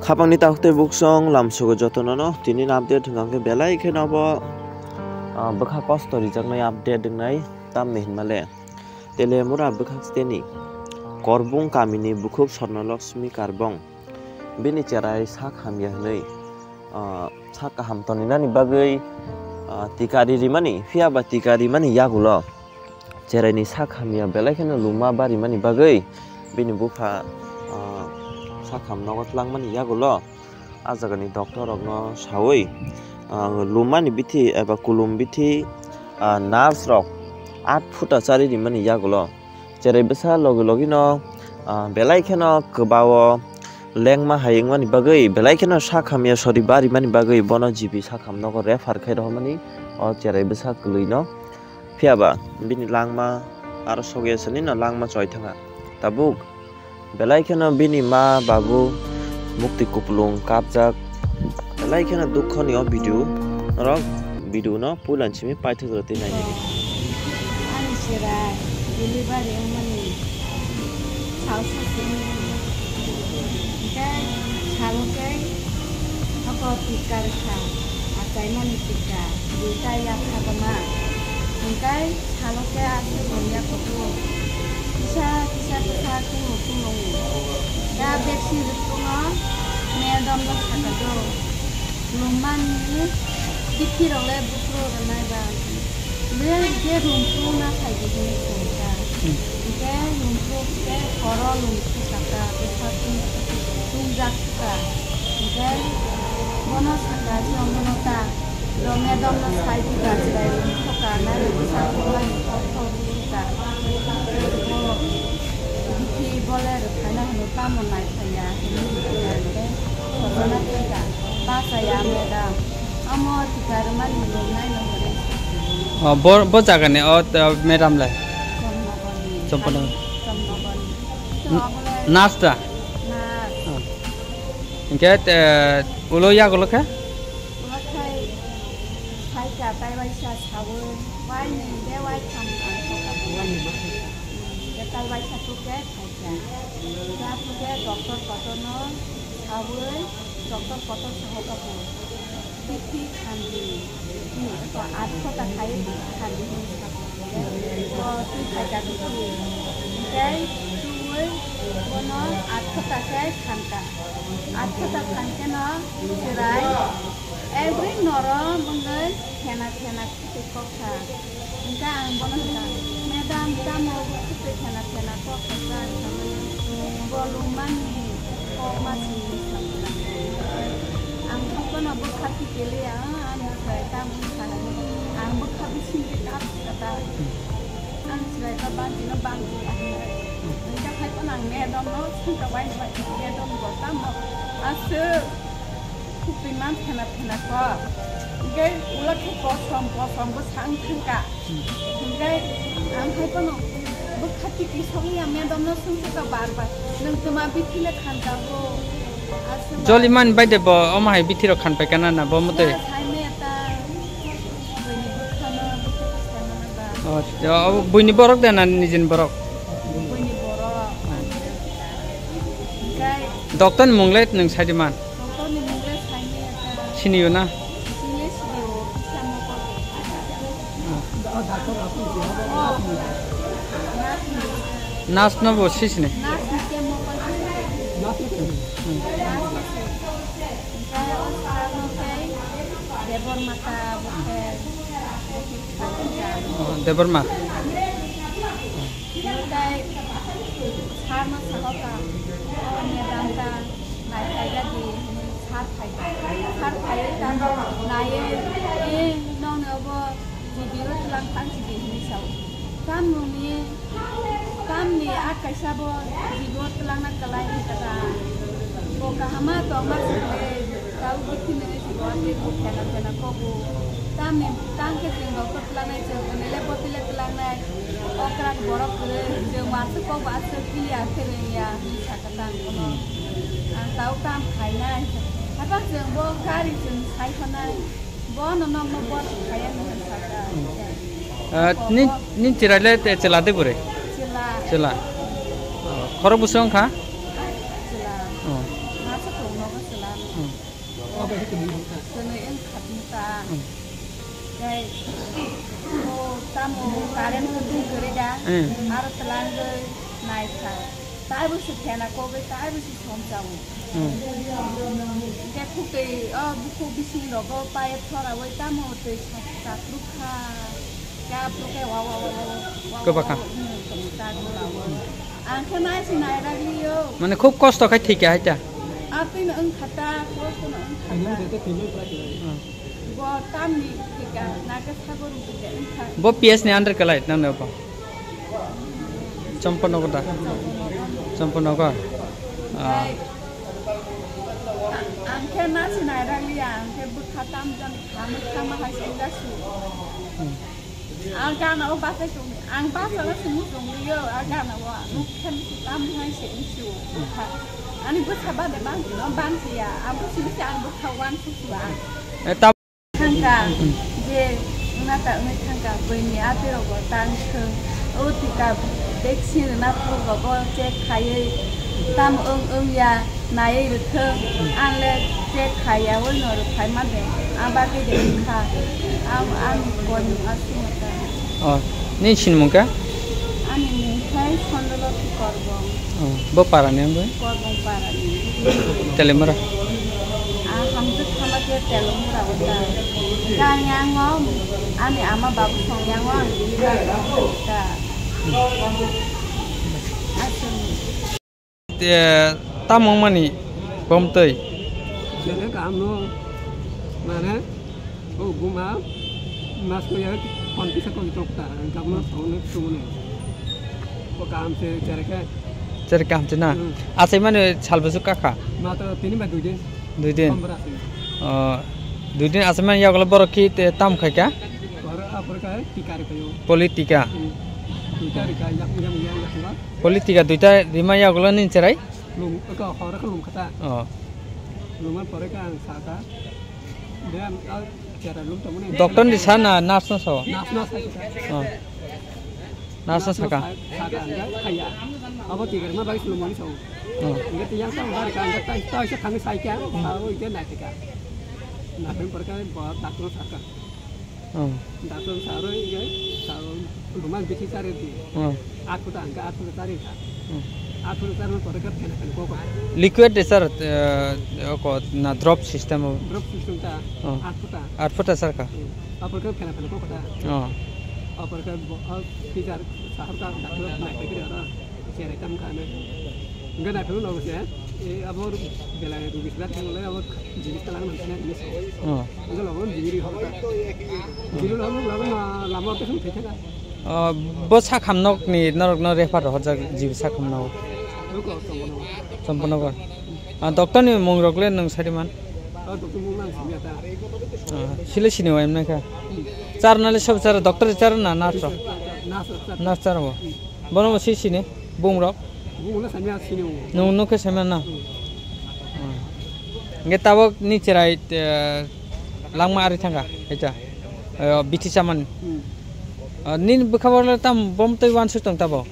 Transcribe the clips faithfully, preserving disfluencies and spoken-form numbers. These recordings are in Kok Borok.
Khapangni takhuk tei buksong lamsogo jotono no tini ni update hwnkha khe belai kheno bo, ah, bwkha kosto rijaknai update wngnai tamni hinmale. Telemura bwkhak steni Korbung kamini bukhuk Swarnalakshmi Karbong bini cherai sak hamya hwnwi, ah, sak kaham toninani bagwi, ah, tika ririmani, phiya ba tika rimani yagulo cheraini sak hamya belai kheno luma barimani bagwi bini bupha, ah, sak ham nogo tlangmani yagulo ah jagani doctor rokno sawi, ah, lumani bithi eba kulum bithi, ah, nurse rok aat phuta chari rimani yagulo cherai bwsa logi logi no, ah, belai kheno kwbao lengma hai wngmani bagwi belai kheno sak hamya sori barimani bagwi bono G B sak ham nogo refer khai rohormani o cherai bwsa kwlwi no. Phiya ba bini langma aro sogwi aswk nini langma choi thangkha. Tabuk belai kheno bini ma babu mukti kupulung kapjak. Belai kheno dukho ni o video norok video no puila ni simi paithak rw twi nai nini. Ani cherai delivery wngmani sal sal se wngmani. Hingke salo khe oko tika rwkha, achaimani tika, duita yak kha tongma. Hingke salo khe aswk rwngya kuphur. Kisa kisa kwthar kunu kunu wng. Da vaccine rwkhe no madam no sakha do. Lumani bithi rok le buphuru rwnai ba. Be je rungphru na phaidi hwnwi kongkha. Hmm. Hingke rungphru khe horo lungphru sakha, bwsakni tungjak kha. Hingke bono sakha, chwng bono ta, do madam no sai di ba, chwrai rungphru ka, nai rungphru sakha, nai rungphru ka. Bo bithi bole rwkhaina hwnwi tamo nai phaiya, hwnwi rwkhaina hwnwi sojona thangkha. Bachaya madam. Amo tika rwmani nungnai no hwnwi. O, bo, bo jagani, o, t-, madam le? Chomnogorni. Chomnogorni. Chomnogorni. N-, nurse da? Nurse. O. Hingke, t-, ulo yagulo khe? Ulo khai, khai ka tai bai sa sawi, wai ni de wai tham ang kho ka. Wai ni ma khai ka. Hmm, de tai bai sa tu khe khai ka. Ja tu khe doctor kotor no sawi, doctor kotor saho ka po. Bithi khandi, to aat khota khai khandi hwnwi sakha. To twi phaikha bithi. Tei twiwi bono aat khota khe khankha. Aat khota khankhe no chwrai every norom wngwi thena thena khwtwi kok kha. Hingke ang bono hwnkha, "Madam, tamo bo khwtwi thena thena kok kha?" Hingke ang sakmani, "Bo lungmani kok ma simi," hwnwi sakha. Ang sakmano bwkha tikiliya, ang chwrai tamo sakha, ang bwkha bisingtwi kap kha ta. Ang chwrai ba bangtino bangtwi ang. Hingke hai phano ang madam no sakha, "Waini bai madam bo tamo aswk?" Khukti man thena thena kok. Hingke ulo khe kosom kosom bwsang thangka. Hingke ang hai phano bwkha tiki songya madam no swngsuka bar bar. Nwng twma bithi le khanka bo? Aswk ba. Joli man bai de bo, omo hai bithi rok khan pai kana na bo motoi? Ya, sai me ta. Buini bwkha no, buini bwkha no na ba. O, o, buini borok de na nijini borok? Buini borok. Hingke. Doctor ni mung le nwng sai di man? Doctor ni mung le saini ya ta. Sini yo na? Sini sini o, kisa mokol. Nurse ni. Nurse no bo sisini? Nurse ni ke mokol. Nurse ni ke. Hmm. Nurse ni ke. Onkhe o sir no khe Debor Mata bo khe. Oh, Debor Ma. Tei sir no sahoka, "O madam ta nai phaida di," hinwi sir phaikha. Sir phaiwi ta naiwi, "E, nokni obo G B o twlang tang si di," hinwi sao. Tamni, tamni a kaisa bo G B o twlangna kwlai hinwi kha ta. Bo kaham ma tongma se. Tabuk bithi nungwi si bo atwi bo phena phena kobo. Tamni tang khe chwng doctor twlangnai, chwng M L A bottle twlangnai. Okra borok kwrwi, chwng uansuk kobo aswk clear khe rwngya hinwi sakha tang bono. Ang tabuk tamo khainai. Haiphano chwng bo gari chwng sai phonai. Bono nokno bor kaya nang sakha. Ah, ni, ni chwrai le te chwla de bwrwi? Chwla. Chwla. Oh, khorok bwswk wngkha? Chwla. Oh. Masa tong nogo chwla. Hmm. Chwla wng khatni ta. Hmm. Tei, oh, tamo current ko twi kwrwi da. Hmm. Aro twlangwi naikha. Taibo se phena kogwi, taibo se somjago. Hmm. Hingke khuk twi, o bukhuk bising rogo pipe thoraui tamo twi sa-, sakruk kha. Khe aphuru khe wa, wa, wa, wa, wa, wa, Kwbakha. Hmm, tong ta gula o. Ang khe nai se nai ragli o. Mane khub kosto khai thwikha hai ta? Atwi no wng kha ta, kosto no wng kha ta. Hmm. Bo tamni thwikha, nake sago rwkha wng kha. Bo P S ni under kalai nang no bo? Champanagar da? Champanagar. Ah. Ang khe na sinai rang liya, ang khe bwkha tam jani kha, mwkha ma hai se wngya su. Hmm. Ang gana o bachai tong, ang bachai se muchung liyo, a gana o nuk khe tam hai se wngsu. Ani bwsa bade bang no bang ya, ang bwsa bwsa ang bwkha wan su su ang. Eh, ta- Thangka, je wngna ta wngwi thangka, buini atirokbo tang thwng. O tika vaccine rwna phurgo bo check khaiwi tamo wng wng ya naiwi rwthwng. Ang le check khaiya, oi no rwphai ma de, ang bagwi de wngkha. Ang, ang koi aswk ta. Oh, nini sinimung khe? Ani mung khe Sondoloti Korbong. Oh, bo para ni wngwi? Korbong para ni. Telemura? Ah, hamjwk thama khe Telemura o ta. Kang yang o, ani ama babu song yang o, ang bini bagwi ta. Aswk. Te, tamo wngmani, bom twi? Belai kaham no, mane, o buma, mas ko ya, kon pisa kon tok ta, ang kam no, song no, song no. Ko kaham se, chere ke. Chere kaham se na? Hmm. Achai mani sal bwswk kakha? Matro tini ba dui din. Dui din? Pondro achai. Oh, dui din achai mani yagulo borok ki te tam khai ka? Borok, ah, borok ka tika ri kayo. Poli tika? Hmm. Tika ri ka, yak, yak, yak, yak, yak. Poli tika duita rima yagulo ni cherai? Lum, ka hor ka lum kata. Oh. Luman pore ka ang saka. Dia, ah, cherai lum tamo ne. Doctor ni sa na nurse no sa? Nurse no sa kita. Oh. Nurse no saka. Saka, ang ka khaya. Abo tika rima bai lum mani sa. Oh. Enggak tiang sa bar ka, enggak tai, tai sa kami sai kya. Abo ite na tika. Na pem pore ka, bo doctor saka. Oh. Dato saro ige, saro rumah bici cari di. Oh. Aku tak angka aku cari tak. Oh. Aku cari mau pergi pena pena koko. Liquid de sir, eh, ko na drop system o? Drop system ta. Oh. Aku tak. At futa sir ka? Hmm. Apa ke pena pena koko ta? Oh. Apa ke bo, ah, bicar sahar ka dato naik pergi ada. Cherai tam kha na. Hingke naithok no se, e, abo belai rugi sila thang le abo jibis talang nang kha na hini se. Oh. Hingke logo jibiri hor ta. Jibiri hor logo na lama ke sum thai thaka. Oh, bo sakham nok ni norok no refer hor jak jibi sakham nok. Abo ko Champanagar. Champanagar. Ah, doctor ni mung rok le nung sari man? Ah, doctor mung nang simi ata. Ah, sile sini wa emna kha. Char na le sab char doctor char na nurse. Nurse, nurse. Nurse char bo. Hmm. Bono bo si sini, bung rok? Bung no samya sini o. Nung nuk khe samya na? Hmm. Hmm. Hingke tabok ni cherai, eh, langma ari thangka, echa. Eh, bithi chamani. Hmm. Ah, nini bwkha borok le tam bom twi wansuk tong tabo?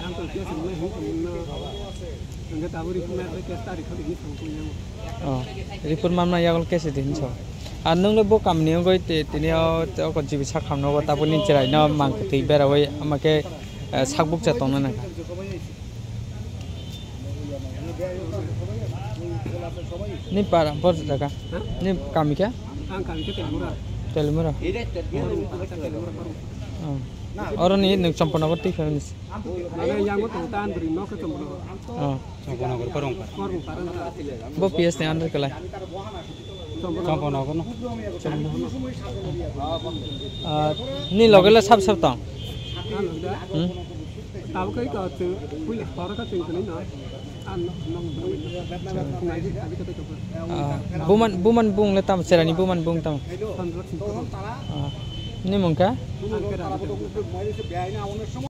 Ang tong khe samya hung tong no. Hingke tabok ri phunai test tari khali ni thang tong yang. Oh, report manma yagulo case di hinso. Ar nwng le bo kamni wngwi ti-, tini o, o jibi sak hamno bo tabuk ni chwrai no mang kwtwi berawui ama khe, eh, sak bukcha tongna nangkha. Ni para, bor jaga? Ha? Ni kami khe? Ang kami khe Telimura. Telimura? Telimura, Telimura, Telimura. Oh. Oro ni nwng Champanagar twi khe ni. Mane yango tong tan bri nok khe Champanagar. Oh. Champanagar Korongpara. Bo P S ni under kalai. Champanagar no. Ah, ni loge le sab sab tong? Hmm? Tabo kai ka chwng puila horo ka chwng tini no. An nong nai di abi ka tong. Ah, buman, buman bung le tam, cherani buman bung tam. Chandra Singh. Ah, ni mung kha? An khe Rabi Tongma.